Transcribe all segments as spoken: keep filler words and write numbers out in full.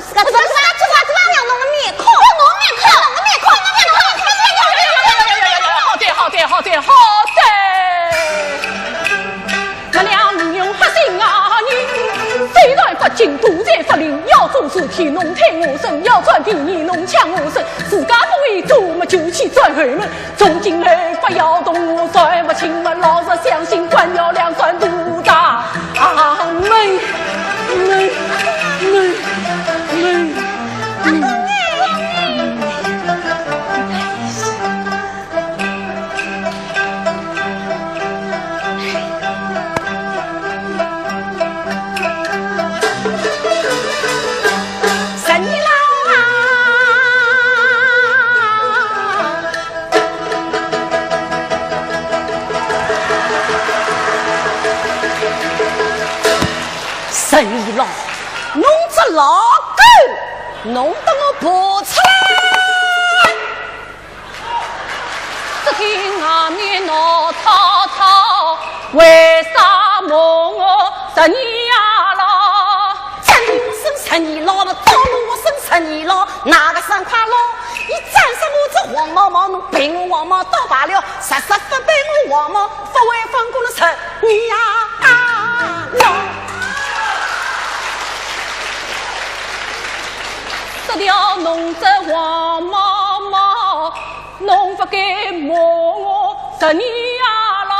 自家做啥？做啥？做啥？要弄个面孔，要弄面孔，弄个面孔，弄面孔。好的，好的，好的，好的。我俩利用黑心啊，你虽然不敬，独裁不灵，要做事体侬推我身，要赚便宜侬抢我身，自家不会做么就去转后门。 从今后不要动我，再不请问老实相信官僚两三度大门，门，门，门。十二老啊！ 十二老，侬只老狗，侬搭我爬出来！只听外面闹吵吵，为啥骂我十二老？真是十二老了，到我生十二老，哪个生快老？你斩杀我这黄毛毛，侬陪我黄毛到罢了，实实不陪我黄毛，不会放过了十二老。说掉侬这黄毛毛，侬不该骂我十二老。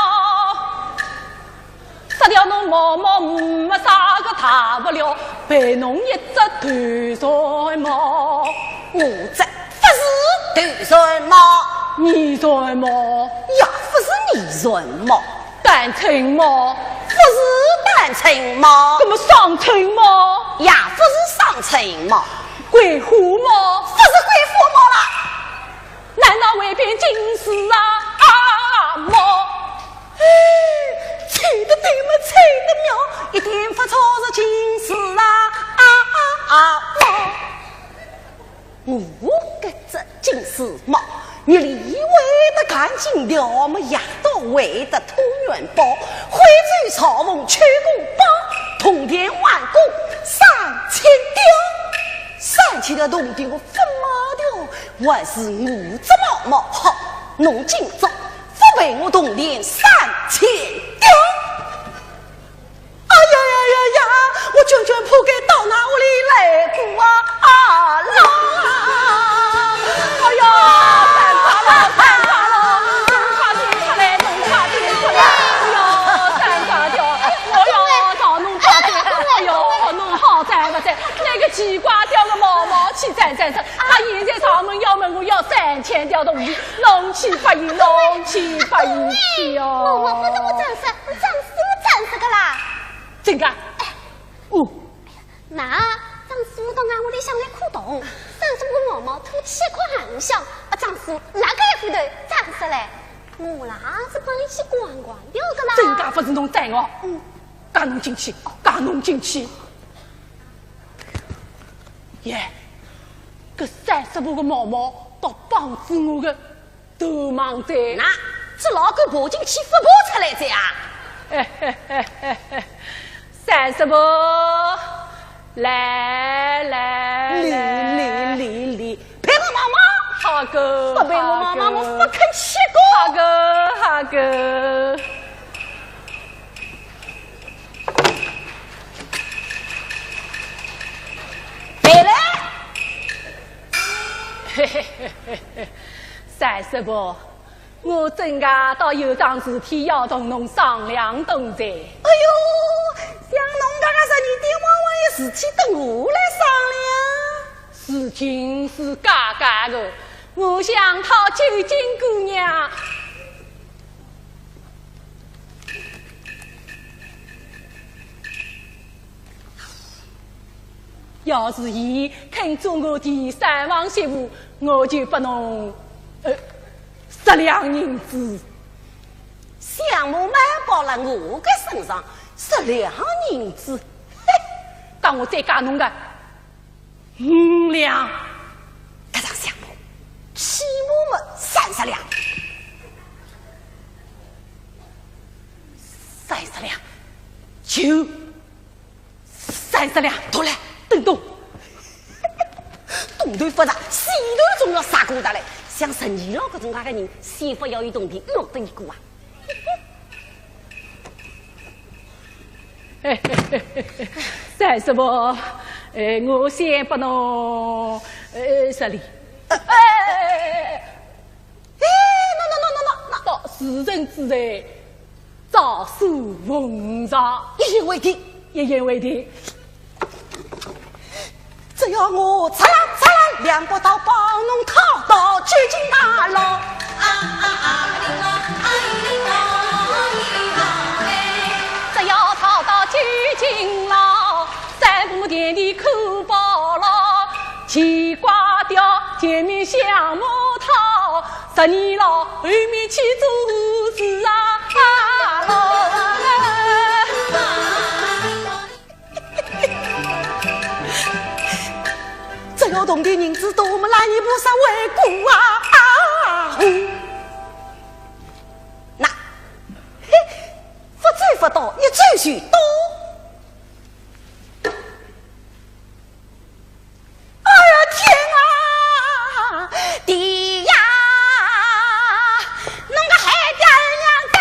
杀掉侬毛毛没啥个大不了，赔侬一只头船毛。我这不是头船毛，泥船毛。也不是泥船毛，单层毛。不是单层毛，那么双层毛？也不是双层毛，桂花毛。不是桂花毛了。难道未必尽是啊？啊，毛。 哎，青吹得对么，吹得妙，一点勿错是金丝啊，啊啊啊！我搿只金丝帽，日里会得赶紧调么，夜到会得通元宝，徽州朝凤秋公包，铜钿碗盅三千吊，三千条铜钿我勿卖掉，还是我只帽帽好，侬今朝勿赔我铜钿三千吊。 哎呀呀呀呀！我娟娟铺盖到哪屋里来过啊？啊啦！哎呀，三嫂了，三嫂了，侬快点出来，侬快点出来！哎呀，三嫂叫，我要找侬快点，哎呦，侬好哉勿哉，那个奇怪掉个毛毛去斩斩斩，他现在上门要问我要三千条铜钿，侬去发现，侬去发现去哦。我我不是不斩杀，我斩死我斩死个啦。真个？哦，那张叔到俺屋里向来看洞，三叔个毛毛吐气快很响，啊，张叔那个一回头站起来，我啦是帮伊去逛逛掉个啦。真个勿是侬带我，嗯，带侬进去，带侬进去。耶，搿三叔婆个毛毛倒帮仔我个 都忙哉。那，只老狗爬进去勿爬出来哉啊？三叔婆，来来来，来来来，赔我毛毛。好个，勿赔我毛毛，好个，我勿肯吃个。好个，好个。赔了。嘿嘿嘿嘿嘿。 三叔婆，我真个倒有桩事体要同侬商量动哉。哎哟，像侬搿个十二点往往有事体等我来商量。事情是介介个，我想讨九斤姑娘。 要是伊肯做我的三房媳妇，我就拨侬，呃，十两银子。想我嘛，包了我个身上，十两银子，嘿，当我再加侬个五两。搿张相簿，起码么三十两。三十两，就 三十两，拿来，等等。东头发达，西头总要杀过得来。像陈二老搿种介个人，先勿要有铜钿，落得一个啊。三叔婆，哎，我先拨侬，呃，十两。哎，哎，哎，哎，哎。 哎，喏喏喏喏喏喏，到时辰之内，照书奉上。一言为定。一言为定。只要我嚓啦嚓啦两把刀，帮侬讨到九斤大老。啊啊啊！只要讨到九斤老， 三步田地可保牢，奇怪掉前面想木头，十年老后面去做事啊。只要铜钿银子多么，拉你菩萨为过啊！啊呼！那，嘿，勿走勿到，一走就到。 哎呀，天啊，地呀，侬个海爹娘个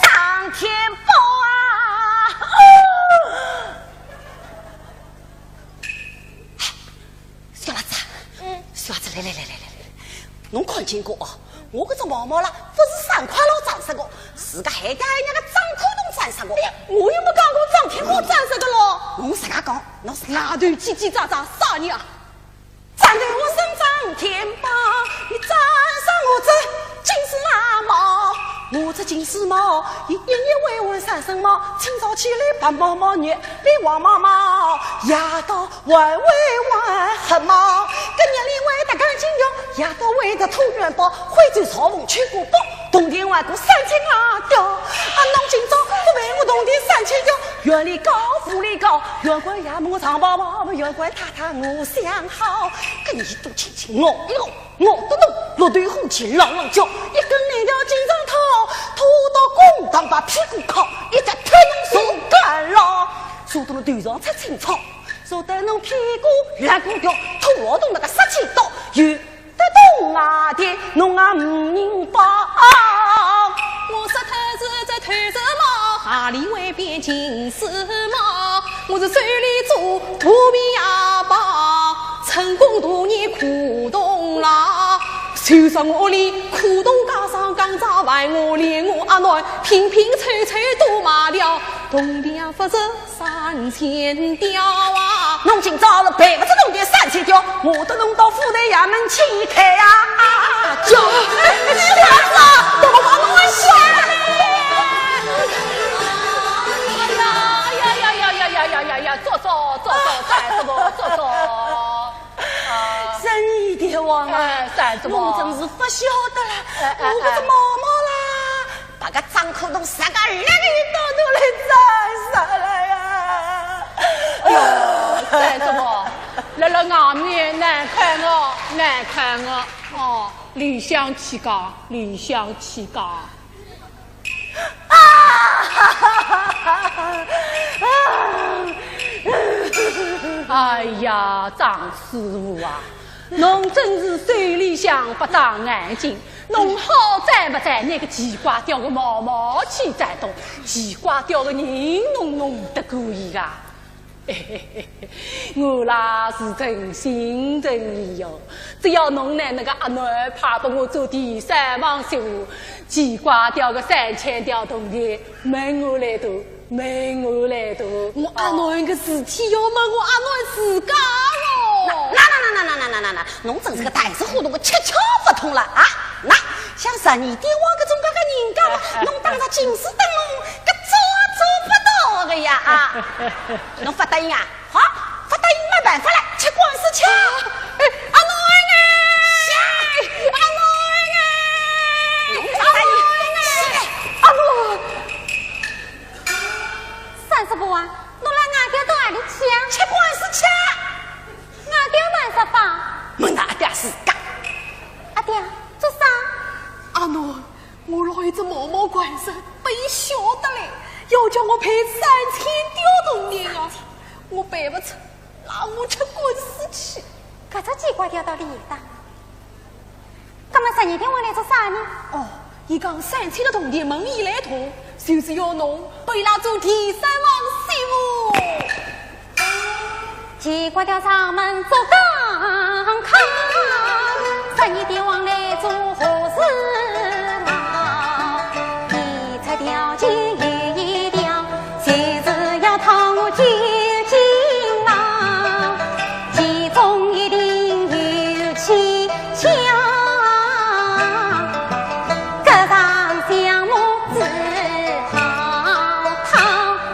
张天宝啊！哦，小辣子啊，嗯。小辣子，来来来来来来，侬看见过哦？ 我搿只毛毛啦，勿是三块老斩杀个，是个海底海娘个张口洞斩杀个。哎呀，我又没讲过张天宝斩杀个咯。侬自家讲，侬自家。外头叽叽喳喳啥人啊？斩头我身张天宝，你斩杀我只金丝辣帽，我只金丝帽，一夜夜为我三声帽，清早起来白毛毛，日里黄毛毛，夜到 还会还黑毛，搿日里会得赶紧用，夜到会得吐元宝，徽州朝凤秋公包，铜钿还过三千外吊。啊侬今朝勿陪我同钿三千条，院里告，府里告，院官爷问我上报报，院官太太我想好，搿耳朵轻轻咬一咬，咬得动，落头火气朗朗叫，一根链条颈上套，拖到公堂把屁股敲，一脚踢侬心肝了，说得侬头上出青草，说得侬屁股烂骨头，拖牢侬那个杀气刀，有 得动啊的，侬啊无人帮。我说他是在偷着嘛，哪里会变金丝嘛？我是手里做肚皮呀吧，成功多年苦痛啦。就算我屋里苦痛加上刚才还我连我阿囡拼拼凑凑都卖掉，铜钿也不是 三千条啊！侬今朝是赔勿出铜钿三千条，我都弄到府台衙门去开啊！叫，你来了，我帮侬写。哎呀呀呀呀呀呀呀呀呀！做做做做，三叔母，做做。啊，三爷大王啊，哎，三叔母，侬真是勿晓得了，哎哎哎，我搿只毛毛啦， 把个张口洞三个二两个一刀都来斩杀了呀！哎呦，三叔母，辣辣外面难看哦，难看哦。哦，里向去讲，里向去讲。啊！哎呀，张师傅啊，侬真是手里向勿长眼睛， 侬好斩勿斩拿个奇怪雕个毛毛去斩脱，奇怪雕个人侬弄得过伊啊？我啦是诚心诚意哟，只要侬拿那个阿囡派拨我做第三房媳妇，奇怪雕个三千条铜钿，问我来头。 问我来头，我阿囡个事体要问我阿囡自家哦。那那那那那那那那那，侬真是个呆子糊涂个，七窍勿通了啊！那像三爷大王搿种介个人家嘛，侬当着金丝灯笼，搿做做勿到个呀啊！侬勿答应啊？ 好，勿答应没办法了，吃官司去。哎，阿囡哎，阿囡哎，阿囡哎，阿囡。三叔母啊，侬拉阿爹到哪里去啊？吃官司去。阿爹办啥法？问阿爹自家。阿爹，做啥？阿囡， 我落一只毛毛官司，拨伊笑得来，要叫我赔三千条铜钿啊！我赔勿出，拉我吃官司去。搿只奇怪雕到里搭。葛末三爷大王来做啥呢？哦，伊讲三千个铜钿问伊来动，就是要侬拨伊拉做第三房媳妇。 奇怪雕上门做讲客，三爷大王来做和事佬。一只条件有一条，就是要讨我九斤郎，其中一定有蹊跷，搿场相骂只好逃。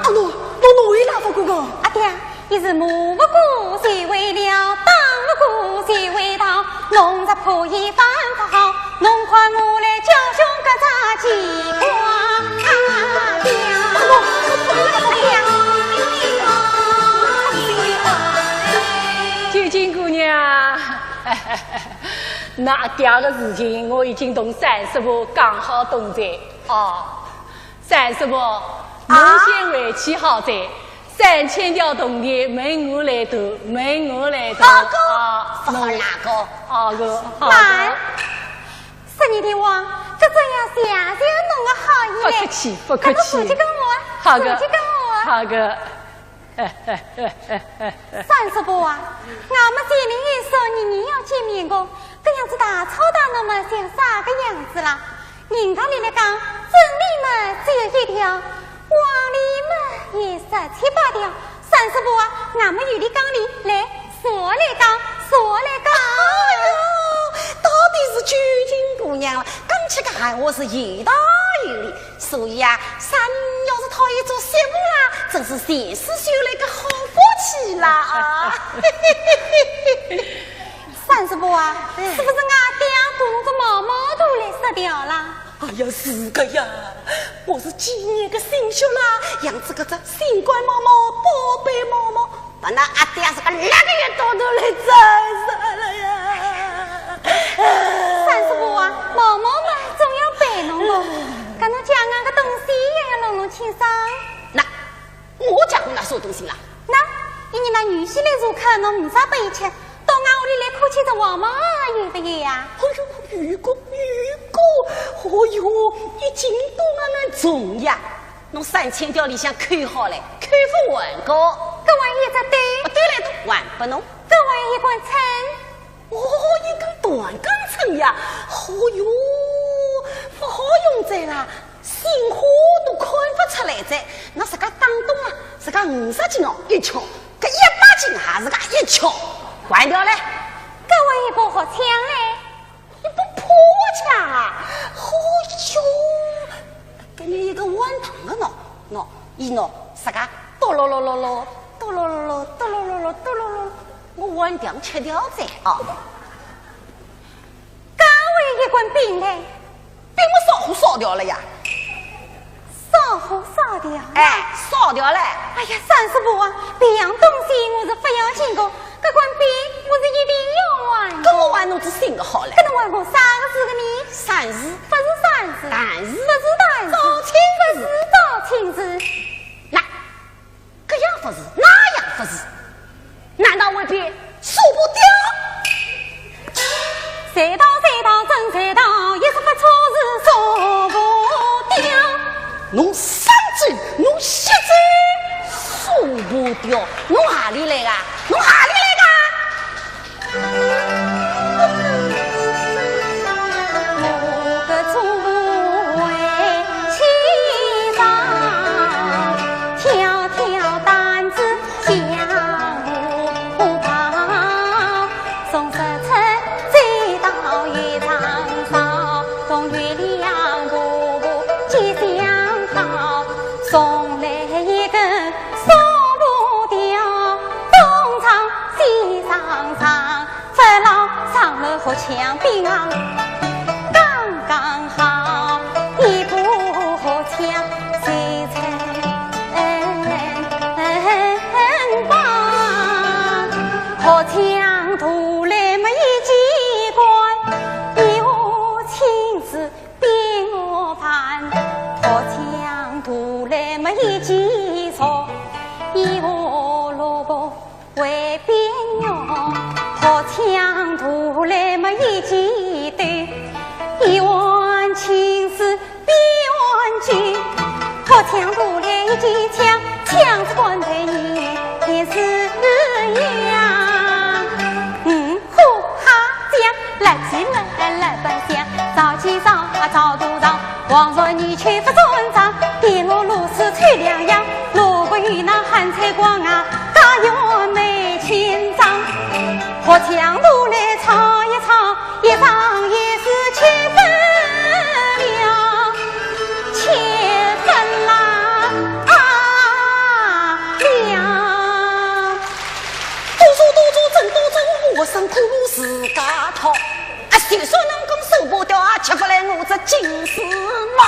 阿奴，侬哪伊拉勿过个？阿爹， 伊是骂勿过就会了，打勿过就会逃，弄得破衣翻勿好，侬看我来教训搿只奇怪雕。哎呀，九斤姑娘，㑚阿爹个事情我已经同三叔母讲好东哉。哦，三叔母，侬先回去好哉。 三千条铜钿，问我来投，问我来投。好个，啊，勿好拉个。好个，好个。慢，三爷大王，搿只要谢谢侬个好意嘞。勿客气，勿客气。搿侬送去给我啊，好个，送去给我啊。好个。三叔婆啊，俺们见面一说，年年要见面个，搿样子大吵大闹么，像啥个样子啦？ 人家里来讲，真理嘛只有一条，歪理嘛有十七八条。三叔婆啊，俺们有理讲理，来，坐下来讲，坐下来讲。哎哟，到底是九斤姑娘了，讲起个闲话是有道有理。所以啊，三要是讨伊做媳妇啦，真是前世修来个好福气啦啊！ 三叔婆啊，哎。是不是俺爹把侬个毛毛头来杀掉了？哎呀，是个呀，我是几年个心血啦，养仔搿只心肝毛毛、宝贝毛毛，把㑚阿爹是个辣个一刀头来斩杀了呀！三叔婆啊，毛毛嘛，总要陪侬个，搿侬家外个东西也要弄弄清爽。那我家过㑚啥东西啦？那，一日拿女婿来做客，侬没啥拨伊吃， 到俺屋里来客气的话嘛，有不有呀？哦哟，有个，有个，哦哟，已经到俺那重呀。侬三千条里向扣好了，扣不完个。搿还有一只对。哦，对了，都还拨侬。搿还有一根秤。哦，一根断根秤呀。哦哟，不好用哉啦。 心花都看不出来哉，那自家当中啊，自家五十斤哦，一敲，搿一百斤还是个一敲，完掉嘞。搿还一把好枪嘞。一把破枪啊？哦哟，搿么一个碗汤个喏，喏，伊喏，自家哆咯咯咯咯，哆咯咯咯，哆咯咯咯，哆咯咯咯，我碗汤吃掉哉啊。搿还一根柄嘞。 柄么烧火烧掉了呀。烧火烧掉？哎，烧掉了。哎呀，三叔婆啊，别样东西我是不要紧个，搿根柄我是一定要还个。搿我还弄只新个好了。搿侬还弄啥个事个呢？三字。不是三字。但是。不是但是。招亲事。不是招亲事。那 搿样勿是，那样勿是，难道未必数不掉？谁道谁道真谁道，一说不错是数不掉。侬三句，侬七句，数不掉，侬何里来个？侬何里来个？ 多谢多谢，真多谢，我身苦自家讨。啊，就算能够手把掉啊，吃不来我这金丝猫。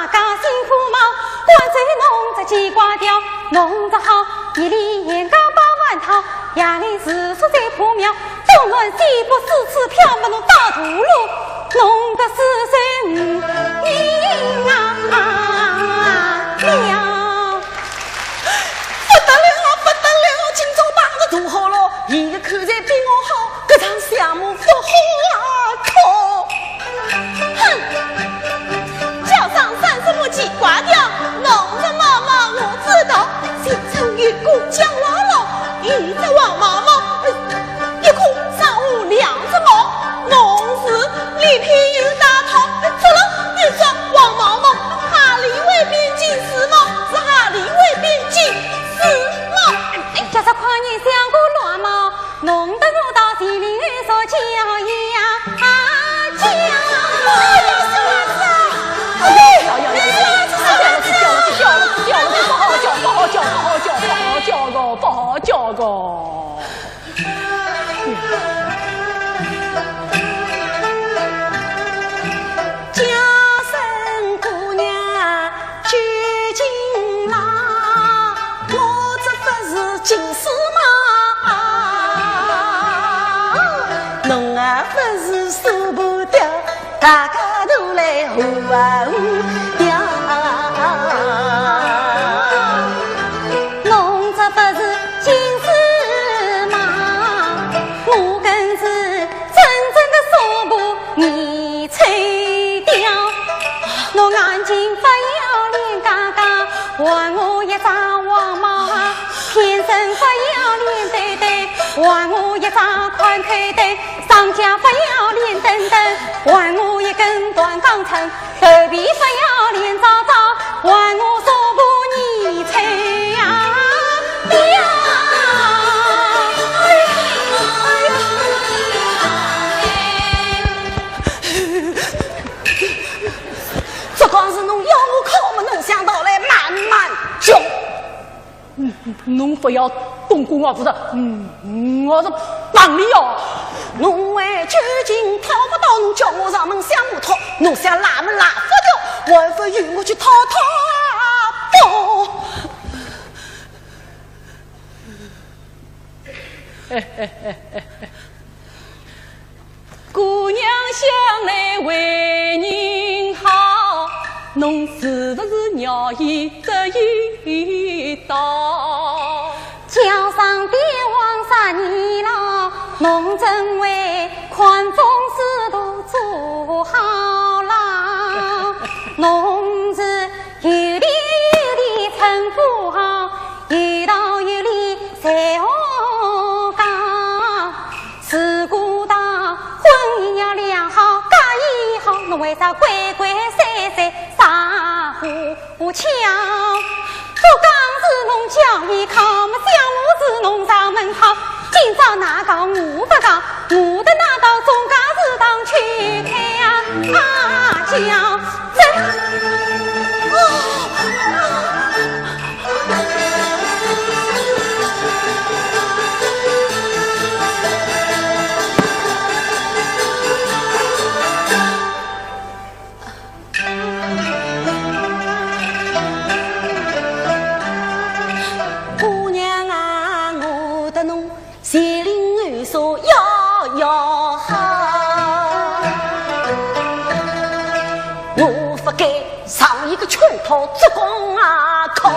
家辛苦忙，赶走侬只记挂条，侬只好夜里沿街把饭讨，夜里住宿在破庙，冬暖西北四处飘，把侬打大路，侬个私生命啊了。不得了啊，不得了，今朝碰着大好了，伊个口才比我好，搿场相骂勿好啊，靠！ 哼！叫上三十步记挂条，侬只毛毛我知道，前程越过江老老，伊只黄毛毛，一个上下两只毛，侬是里边有大套，做了一只黄毛毛，哈里会变金丝毛，是哈里会变金丝毛。哎，叫啥看你像个乱毛。 弄得我到地里来说叫呀叫。哎呀，小燕子啊！哎呀，小燕子，小燕子，小燕子，小燕子，小燕子，不好叫，不好叫，不好叫，不好叫个，不好叫个。叫声姑娘， 究竟啦，我这不是金丝吗？侬啊不是苏州的，大家都来呼啊呼呀。侬这不是金丝吗？我更是真正的苏州 泥鳅雕。侬眼睛不要练嘎嘎，还我一只黄毛啊，天生不要练短短，还我一只宽腿腿，上家不要练蹬蹬，还我一根断钢腿，头皮不要练糟糟，还我苏州泥鳅呀雕。 这桩事侬要我靠么，侬想到来慢慢叫。嗯，侬不要动过我，不是，嗯，我是帮你哦。侬为究竟讨不到，侬叫我上门相骂讨，侬想拉么拉不掉，还不与我去讨讨不？ 姑娘想来为人好，侬是不是愿意这一道？叫上帝王杀你了，侬真为宽宏大度做好了，侬是有理有理称呼好， 有道有理才好讲。如果到婚姻要良好，家业好，侬为啥鬼鬼祟祟啥胡胡巧？不讲是侬叫伊靠，么想我是侬上门讨。今朝哪讲我不讲，我的那道总家是当去开呀，啊，叫 这，姑娘啊，我的侬 心灵有数要要好，我不该上一个圈套做功啊空。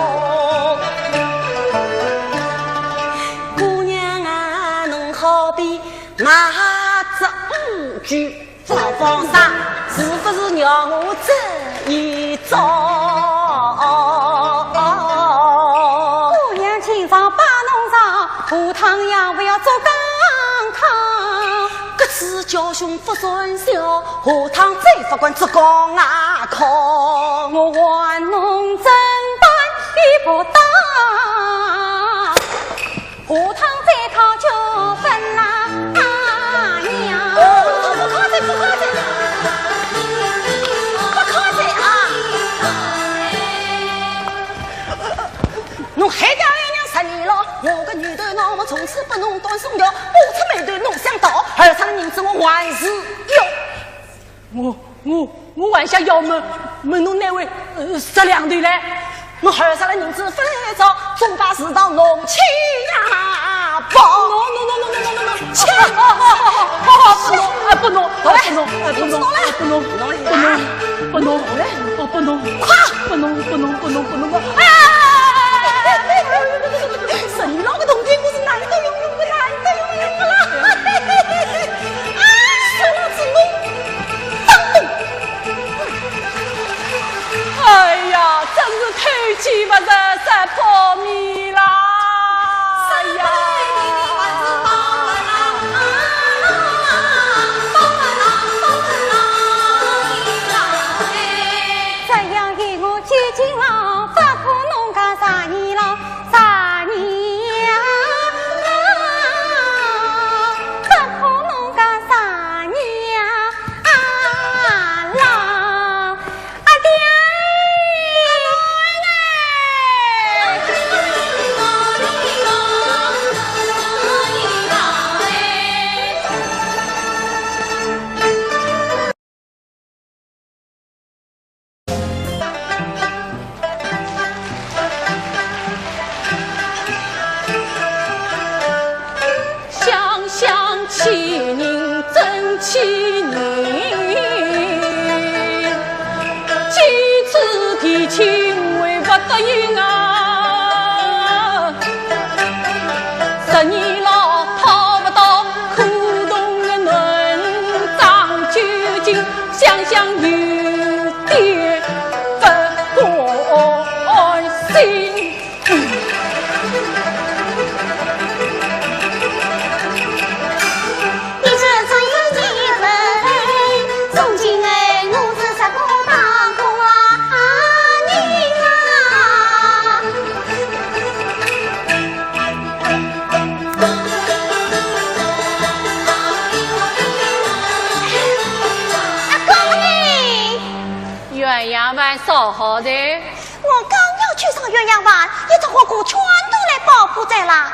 姑娘啊，侬好比那只乌龟 放放生，是不是让我这一遭？姑娘今朝把侬上，下趟也不要做刚康。搿次教训不算小，下趟再不敢做刚啊康。我还侬怎办也不到。 下趟再讨就分啦，啊娘！哦，不客气，不客气，不客气啊！侬害得俺娘十年了，我个女头脑么从此不弄断松条，不出眉头弄香道，二十两银子我还是要。我我，我还想要问，问侬哪位，呃，十两头嘞？我还有啥了银子勿来找，总把事到侬去呀吧。喏，喏，喏，喏，喏，喏，去！好，好，好，好，不弄，啊，不弄，啊，不弄，啊，不弄，啊，不弄，不弄，不弄，哦，不弄，快，不弄，不弄，不弄，不弄，啊！十二两个铜钿，我是难得有用的，难得有用的啦！啊，说了之后，当咚！哎呀，真是偷鸡不成蚀把米啦！哎呀！这样一我究竟啊，不可弄个啥人了。 啥人呀？不可弄个啥人呀？啊，老阿爹。想想欺人真欺人，几次提亲为不得应啊。 十年了，讨不到苦痛的人，张九斤，想想有点不甘心。 你这种人，从今后我是十个大个啊，你啊。阿公哎，鸳鸯饭烧好的。我刚要去烧鸳鸯饭，一只火锅全都来爆破哉啦。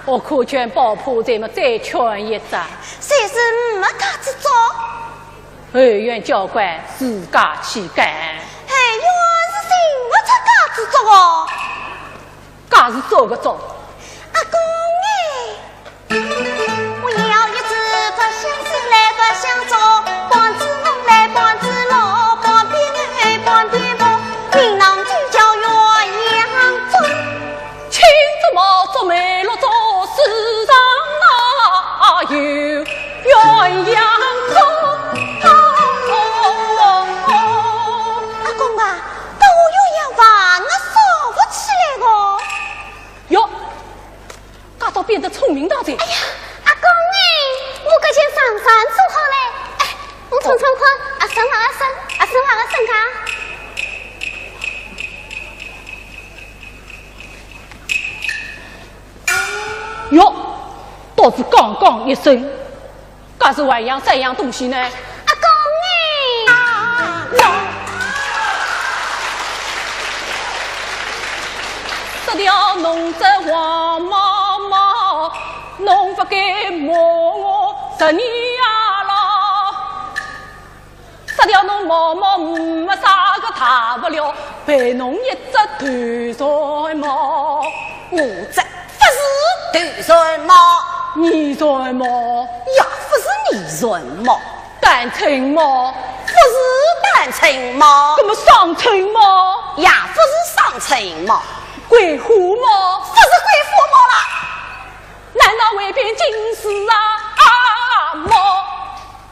我可劝爆破咱们再劝一只。谁是没架子做？后院教官自家去干。后院是寻不出架子做哦。架子做个做。阿公哎，我要一只白相手来白相脚，半只龙来半只鹿，半边牛半边马，名堂就叫鸳鸯桌。 青竹毛竹梅绿竹树上哪有鸳鸯空？阿公啊，搿鸳鸯饭我烧勿起来个。哟，介早变得聪明大哉。哎呀，阿公哎，我搿件长衫做好了，哎，侬穿穿看，合身勿合身，合身勿合身啊？ 哟，倒是刚刚一身，搿是还有啥样东西呢？阿公哎！啊，喏。这条侬这黄毛毛，侬勿该骂我十年夜了。 杀掉侬毛毛没啥个大不了，赔侬一只头船毛。我这勿是头船毛。二船毛。也勿是二船毛。单层毛。勿是单层毛。搿么双层毛？也勿是双层毛。桂花毛。勿是桂花毛啦。难道会变金丝啊？啊，毛。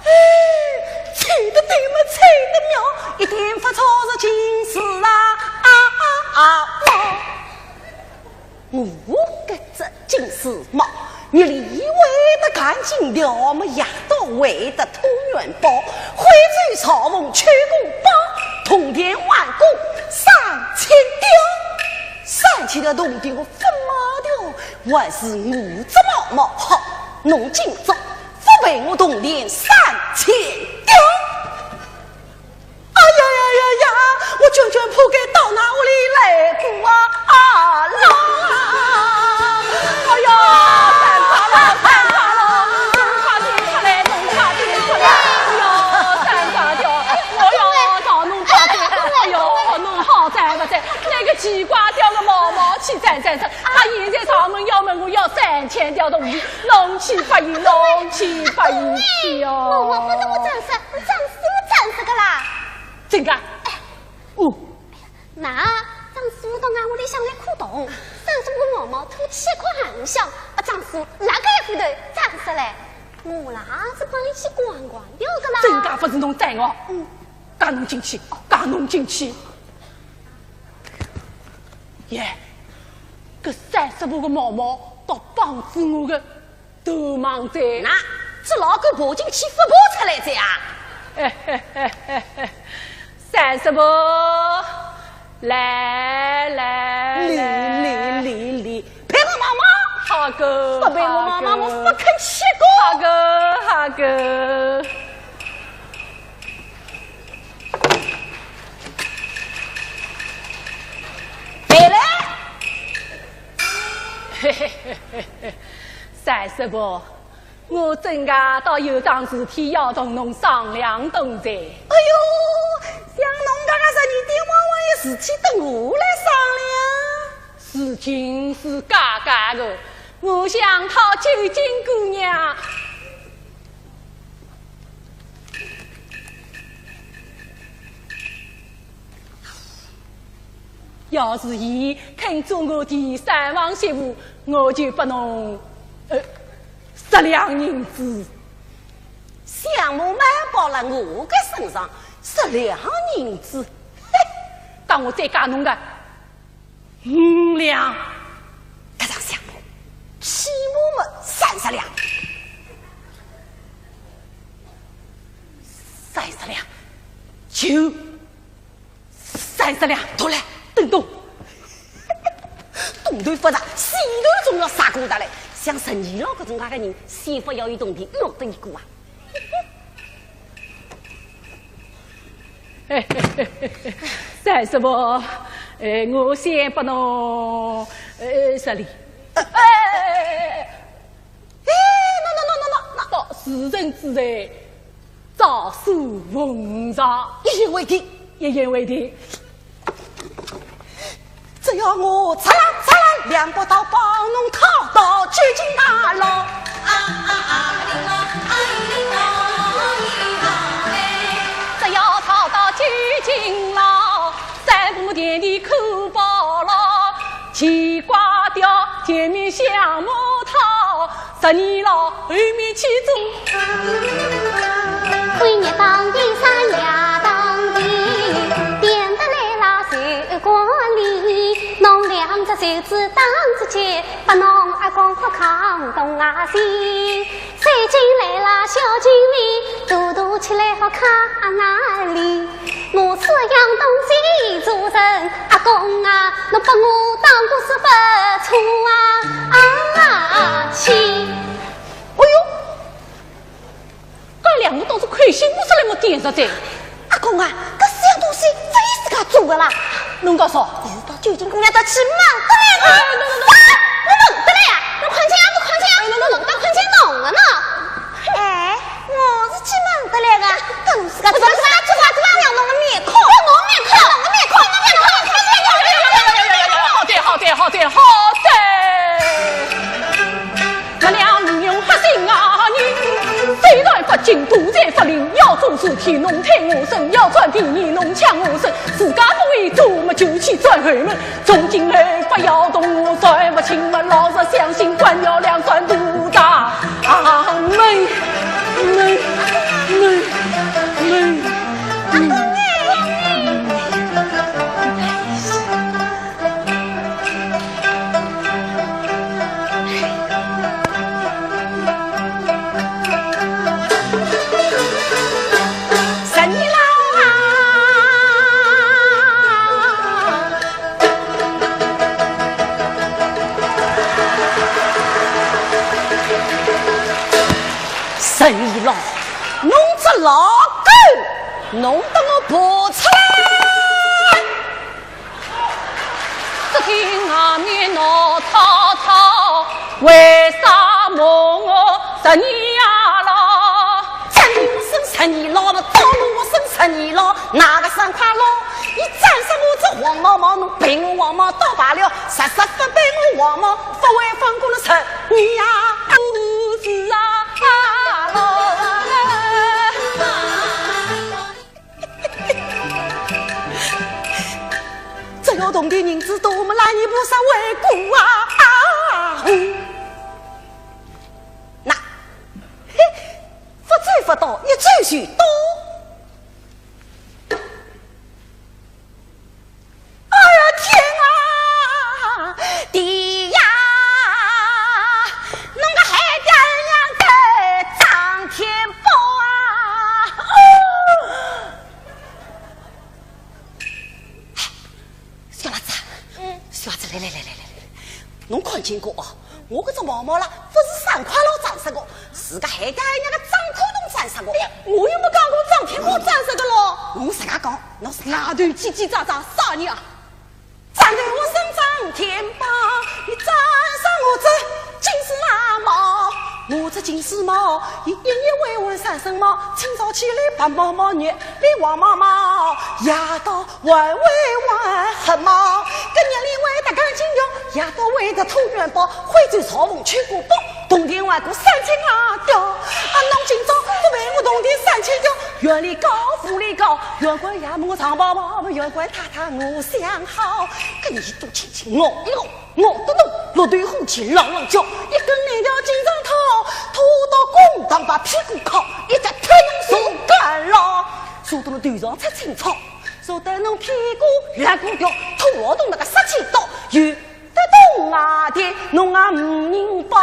哎，猜得对么，猜得妙，一点勿错是金丝啊，啊，啊，啊，我搿只金丝猫，日里喂得干净条么，夜到喂得通元宝，徽州朝奉秋公包，铜钿碗公三千吊，三千条铜钿我勿卖掉，还是我只猫猫好，侬今朝 勿赔我铜钿三千吊。哎呀呀呀呀，我娟娟铺盖到㑚屋里来过啊，啊啦！哎呀，尴尬了，尴尬了，侬快点出来，侬快点出来！哎呀，尴尬掉，我千条铜钿，弄去拨伊，弄去拨伊去哦。我，我不能不斩杀，我斩死，我斩死个啦。真个？哎。哦。那，斩死到俺屋里向来苦动，斩死个毛毛，吐气一口含笑，啊，斩死哪个也不得斩杀嘞。我啦，是帮伊去逛逛掉个啦。真个不是侬斩哦。嗯。带侬进去，带侬进去。 耶，搿三十步个毛毛倒绑仔我个头网哉。那，只老狗爬进去勿爬出来哉啊？三十步，来来来，来来来，陪我毛毛。好个，不陪我毛毛，好个，我不肯吃个。好个，好个。 回来。嘿嘿嘿嘿嘿，三十步，我真个倒有桩事体要同侬商量动哉。哎哟，像侬搿个十二点往往有事体等我来商量。事情是介介个，我想讨九斤姑娘。 要是伊肯做我的三房媳妇，我就拨侬，呃，十两银子。相骂嘛包了我个身上，十两银子，嘿，当我再加侬个 五两。搿场相骂，起码么三十两。三十两，就三十两。到了，等等。东头发热，西头总要杀过的嘞。像陈二老搿种介个人，先勿要有铜钿，落得一个啊。 三十步，哎，我先拨侬，哎，十两。哎，哎，哎，喏，喏，喏，喏，喏，到时辰之内，照书奉上。一言为定。一言为定。 只要我嚓啦嚓啦两把刀帮侬讨到九斤大牢。只要讨到九斤牢，三步田地可保牢，牵挂掉前面相骂讨， 十二老后面去做。归日当地三夜当地，点得来了水管里，弄两只手指打指结，把侬阿公好扛东啊西。水进来了小井里，肚肚起来好扛啊里。 我是养东西做人，阿公啊，侬拨我当个是不错啊，啊，去。哎哟，搿两个倒是开心勿出来么点着哉。阿公啊，搿是养东西勿是自家做的啦。侬讲啥？你是到九斤姑娘搭去问得来的。哎，侬，侬，侬。啥？我问得来啊？侬看见啊？侬看见啊？侬，侬，侬，侬看见侬了呢？哎。 我是去问得来的，跟自家做啥做啥做啥，让侬个面孔，让侬面孔，让侬面孔，让侬面孔，好的，好的，好的，好的。这两女用黑心啊，你虽然不敬，肚才不灵，要做事体侬推我身，要赚便宜侬抢我身，自家不会做么就去转后门。 从今后不要动我，再不请问老实相信，官僚两算不打。啊，没，没，没，没。十二老啊！十二老，侬只老狗，侬搭我爬出来！ 只听外面闹吵吵，为啥骂我十二老？真是十二老么，到了我身十二老，哪个三块老？你斩杀我这活黄毛毛，侬赔我黄毛倒罢了，实实不赔我黄毛，不会放过了十年呀。是啊，只要铜钿银子多，我们来年菩萨回过啊！啊呼！那，嘿，不走不到，一走就到。哎呀，天啊！爹呀！侬个海爹娘个张天宝啊！哦！ 小娃子，嗯。小娃子，来来来来来来，侬看见过哦？我搿只毛毛啦，勿是三块老斩杀个，是个海底娘个张可东斩杀个。哎呀，我又没讲过张天宝斩杀个咯。侬自家讲，侬自家。外头叽叽喳喳啥人啊？斩头我身张天宝，你斩杀我只金丝猫，我只金丝猫，伊一日会换三身猫，清早起来白毛毛，日里黄毛毛，夜到 还会还黑猫，搿日里会得干净哟，夜到会得吐元宝，徽州朝凤去过宝，铜钿还过三千啊吊。啊，侬今朝勿赔我铜钿三千吊，院里告，府里告，院官爷问我长毛毛，院官太太我想好，搿耳朵轻轻咬一咬，咬得动，落头虎气朗朗叫，一根链条金长套，拖到公堂把屁股敲，一只推门送干了，说到了头上出青草。 坐得侬屁股辣股掉，拖牢动那个杀气刀，有得动啊的，侬啊五人帮。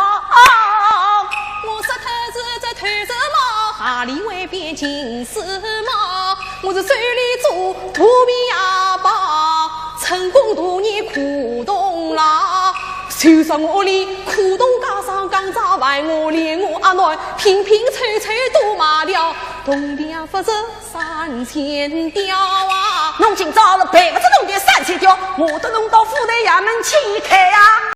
我杀脱是只头子猫，哪里会变金丝猫？我是手里做无名牙棒，成功大年苦动啦。就算我屋里苦动加上刚才万我连我阿囡拼拼凑凑都卖掉，铜钿也勿值 三千吊啊！侬今朝是赔勿出铜钿三千吊，我都弄到府台衙门去开啊！